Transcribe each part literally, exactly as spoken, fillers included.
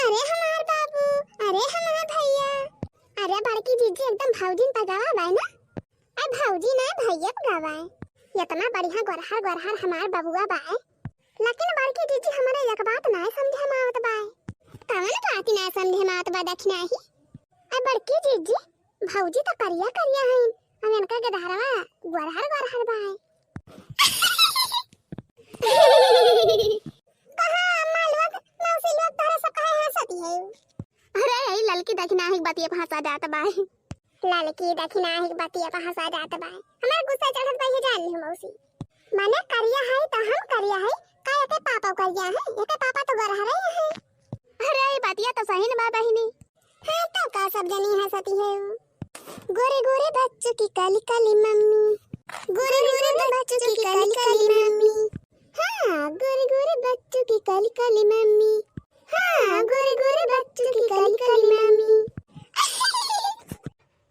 अरे हमार बाबू, अरे हमार भैया, अरे बड़की जीजी एकदम भौजिन पर गवा बाय ना। अरे भौजी ना, भैया पर गवा है। इतना बढ़िया गोरहर गोरहर हमार बबुआ बाय, लेकिन बड़की जीजी हमारे एक बात ना समझे में आवत बाय। कवन बात ना समझे में आवत बा दखिनाही? अरे बड़की जीजी, भौजी तो करिया करिया हईन, अब इनका गदहरवा गोरहर गोरहर बाय। कहाँ अम्मा लोग, मौसी लोग, तोहरे सब काहे हंसती है? अरे, यही ललकी दखिनाही के बतिया पे हंसा जात बाय। ललकी दखिनाही के बतिया पे हंसा जात बाय। हमार गुस्सा चढ़त बा, ये जान ली मौसी। माने करिया है तो हम करिया है, का एके पापा करिया है? एके पापा तो गोरहरे है। अरे, ये बतिया तो सही न बा बहिनी। हाँ, तो का सब जनी हंसती है? गोरे गोरे बच्चों की काली काली मम्मी, गोरे गोरे बच्चों की काली काली मम्मी। हाँ, गोरे गोरे बच्चों की काली काली मम्मी। हाँ, गोरे गोरे बच्चों की काली काली मम्मी।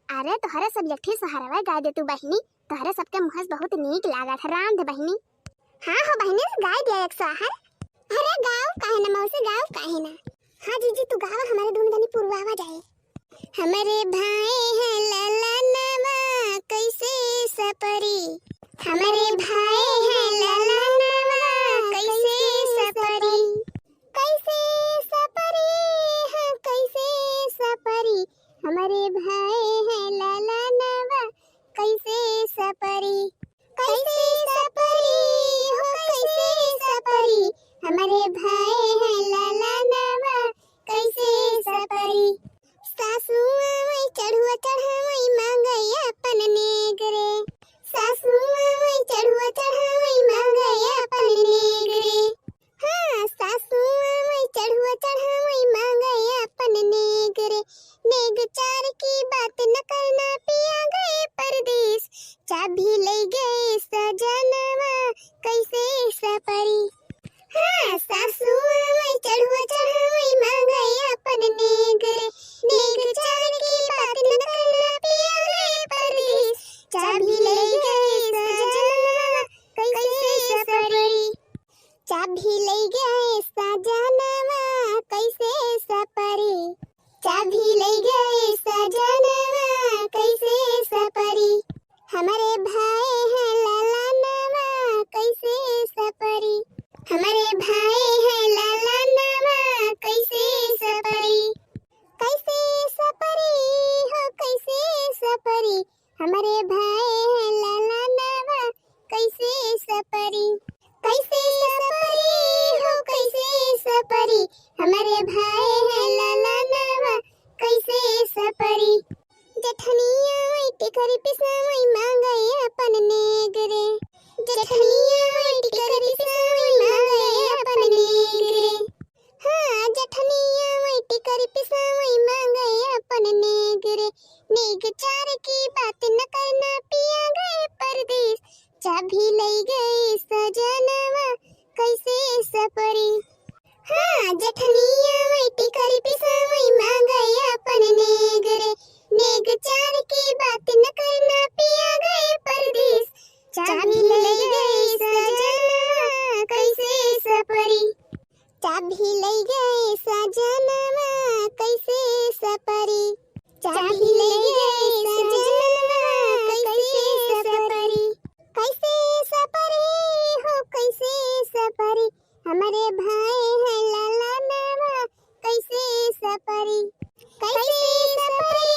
अरे, तोहरे सब एक ठे सोहरवा गाय दे तू बहिनी, तोहरे सबके मुँह से बहुत नीक लागत है, रांध बहिनी। हाँ हो बहिनी, गाय दिया एक सोहर। अरे गाओ काहे ना मौसी, गाओ काहे ना। हाँ जीजी तू गावा, हमारे धुन गनी पुरवावा जाए। हमरे भाई है ललनवा कैसे सपरी, हमरे भाई है ललनवा कैसे सपरी, कैसे सपरी, हाँ कैसे सपरी, हमरे भाई है ललनवा कैसे सपरी, कैसे सपरी, हो कैसे सपरी, हमरे भाई है ललनवा कैसे सपरी। सासू आवै चढ़ुआ चढ़ावै मांगै अपन नेग रे, सासू आवै चढ़ुआ चढ़ावै मांगै अपन नेग रे। हाँ, सासू आवै चढ़ुआ चढ़ावै मांगै अपन नेग रे। नेग चार की बात न करना, पिया गए परदेस, चाभी ले गए सजनवा, कैसे सपरी। हाँ, सासू आवै चढ़ुआ चढ़ावै मांगै अपन नेग रे। नेग चार की बात न करना, पिया गए परदेस, चाभी ले गए सजनवा, कैसे सपरी। चाभी ले गए सजनवा कैसे सपरी, चाभी ले गए सजनवा कैसे सपरी। हमरे भाई है ललनवा कैसे सपरी, हमरे भाई है ललनवा कैसे सपरी, कैसे सपरी, हो कैसे सपरी। हमरे भाई है ललनवा कैसे सपरी, कैसे सपरी, हो कैसे सपरी। हमरे भाई है ललनवा कैसे सपरी। जठनिया वही टिकरी पिसावै मांगै अपन नेग रे, जठनिया वही टिकरी पिसावै मांगै अपन नेग रे। हाँ, जठनिया वही टिकरी पिसावै मांगै अपन नेग रे। नेग चार की बात न करना, पिया गए परदेस, चाभी ले गए सजनवा कैसे सपरी। हाँ, जठनिया वही टिकरी पिसावै मांगै अपन नेग रे। नेग चार की बात न करना, पिया गए परदेस, चाभी ले गए सजनवा कैसे सपरी। चाभी ले गए सजनवा कैसे सपरी, चाभी ले गए सजनवा कैसे सपरी, कैसे सपरी, हो कैसे सपरी। हमरे भाई है ललनवा कैसे सपरी, कैसे सपरी,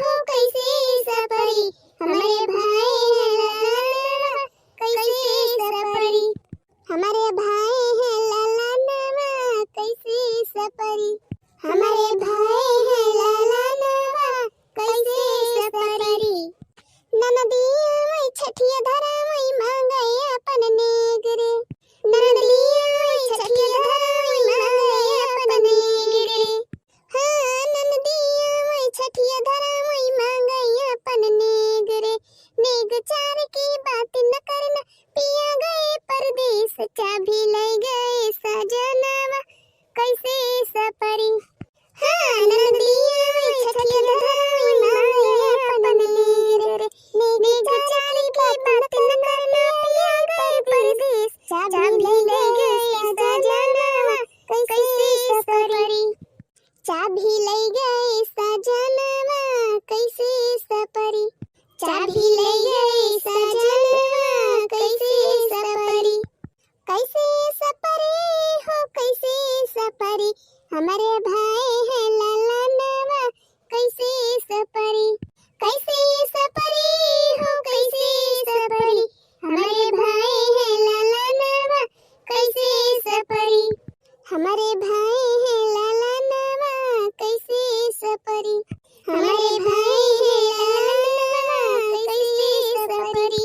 हो कैसे सपरी। हमरे भाई है ललनवा कैसे सपरी। हमरे भाई है ललनवा कैसे सपरी, हमरे भाई है ललनवा कैसे सपरी। ननदिया वही छठिया धरावै मांगै अपन नेग रे, ननदिया वही छठिया धरावै मांगै अपन नेग रे। हाँ, ननदिया वही छठिया धरावै मांगै अपन नेग रे। नेग चार की बात न करना, पिया गए परदेस, चाभी ले गए सजनवा कैसे सपरी। हाँ, ननदिया वही छठिया धरावै मांगै अपन नेग रे। नेग चार की बात न करना, पिया गए परदेस, चाभी ले गए सजनवा कैसे सपरी। चाभी लइ गए सजनवा, कैसे सपरी? चाभी लइ गए सजनवा, कैसे सपरी? कैसे सपरी हो, कैसे सपरी? हमरे भाई है ललनवा, कैसे सपरी? कैसे सपरी हो, कैसे सपरी? हमरे भाई है ललनवा, कैसे सपरी? हमरे भाई है ललनवा, कैसे सपरी? हमरे भाई है ललनवा, कैसे सपरी?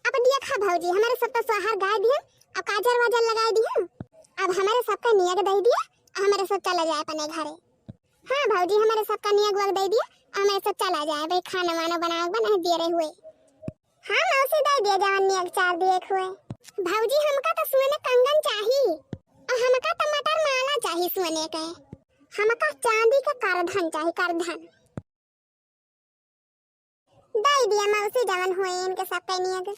अब देखा भौजी, हमरे सब तो सोहर गाय दिहन, अब काजर वाजर लगाइ दिहन, अब हमरे सबका नियग दइ दिया, अब हमरे सब चला जाए अपने घरे। हाँ भौजी, हमरे सबका नियग वग दइ दिया, अब हमरे सब चला जाए, भाई खाना वाना बनावे के बा, नहीं दिए रहे हुए। हाँ मौसी, दइ दिया जवन नियग चार दिए हुए। भौजी, हमका तो सोने कंगन चाही, और हमका तो मटर माला चाही सोने के, हमका चांदी के करधन चाही, करधन। दइ दिया मौसी जवन हुए इनके सबके नियग।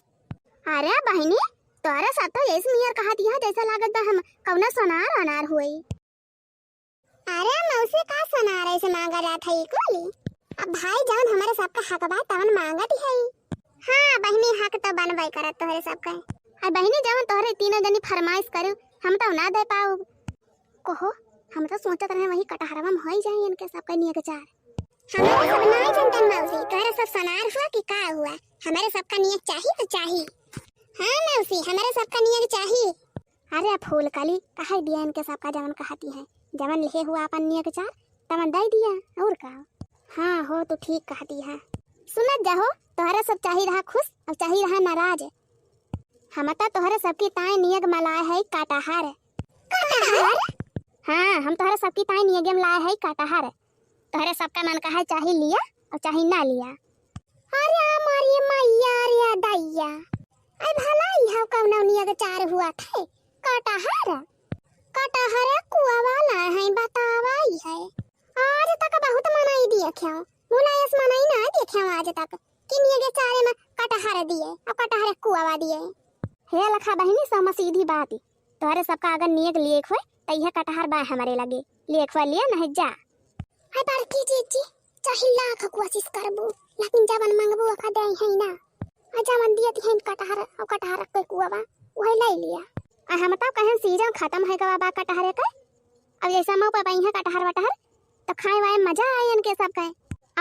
अरे बहिनी, तोहरे सब तो ऐसे नियर कहा दिया, जैसा लागत बा हम कौनो सोनार अनार हुए। अरे मौसी, का सोनार ऐसे मांगा जात है ई कुली? अब भाई जवन हमरे सबका हक बा तवन मांगत है। हाँ बहिनी, हक तो बनबे करत तोहरे सबके। और बहिनी, जवन तोहरे तीनों जनी फरमाइश करू, हम तो ना दे पाऊ। कहो, हम तो सोचत रहे वही कटहरवा में होइ जाए इनके सबका नियग चार। हमरे सब नाई जनतन मौसी, तोहरे सब सोनार हुआ कि का हुआ? हमरे सबका नियग चाही तो चाही। हाँ मौसी, हमरे सबका नियग चाही। अरे फूल कली, कहे दिया इनके सबका जवन कहती है, जवन लिहे हुआ अपन नियग चार, तवन दइ दिया, और का? हाँ हो, तू ठीक कहती है। सुनत जाहो, तोहरे सब चाही रहा खुश और चाही रहा नाराज। हम तो तोहरे सबकी ताई नियग में लाए है कटहर। कटहर? हाँ, हम तोहरे सबकी ताई नियग में लाए है कटहर। तोहरे सबका मन कहा चाही लिया और चाही ना लिया। अरे मारी मैया रे दैया, अरे भला इहाँ कौनो नियग चार हुआ थे? कटहर, कटहर कुआ वाला है, बतावा ही है। आज तक बहुत मनई देख्या, मुलायस मनई ना देख्या आज तक कि नियग चारे में कटहर दिए और कटहर कुआवा दिए। हे लखा बहिनी, सम सीधी बात, तोहरे सबका अगर नियग लिएक होए, त इहे कटहर बा हमरे लगे, लिएक होए लिया, नहीं जा। हाय बड़की जीजी, चाहे लाख कोशिश करबू, लेकिन जवन मंगबू ओका दे है ना। आ जवन दिए दिहन कटहर, और कटहर के कुआवा, वही ले लिया। आ हम तो कहन सीजन खत्म है गवा बा कटहरे के। अब जैसा मऊ पे बइहे कटहर वटहर, तो खाए वाए मजा आए इनके सब के।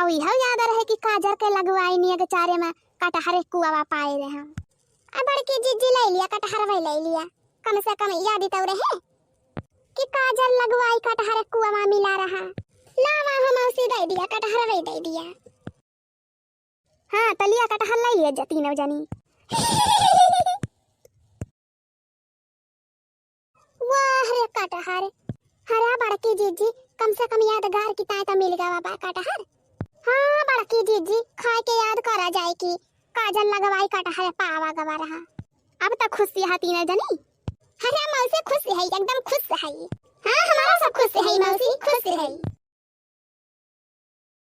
और यह याद रहे कि काजर के लगवाई नियग चारे में कटहरे कुआवा पाए रहे हम। आ बड़की जीजी ले लिया कटहर, वही ले लिया। कम से कम याद तो रहे कि काजर लगवाई कटहर कुआवा मिला रहा। लावा हम उसी दे दिया, कटहर वही दे दिया। हाँ, त लिया कटहर ले लिया जा तीनों जनी। वाह रे कटहर, हरा बड़की जीजी, कम से कम यादगार की ताय तो मिल गवा बा कटहर। हाँ बड़की जीजी, खाए के याद करा जाए कि काजल लगवाई कटहर पावा गवा रहा। अब तो खुश है तीनों जनी। हरा मौसी खुश है, एकदम खुश है। हाँ हमारा सब खुश है मौसी, खुश है।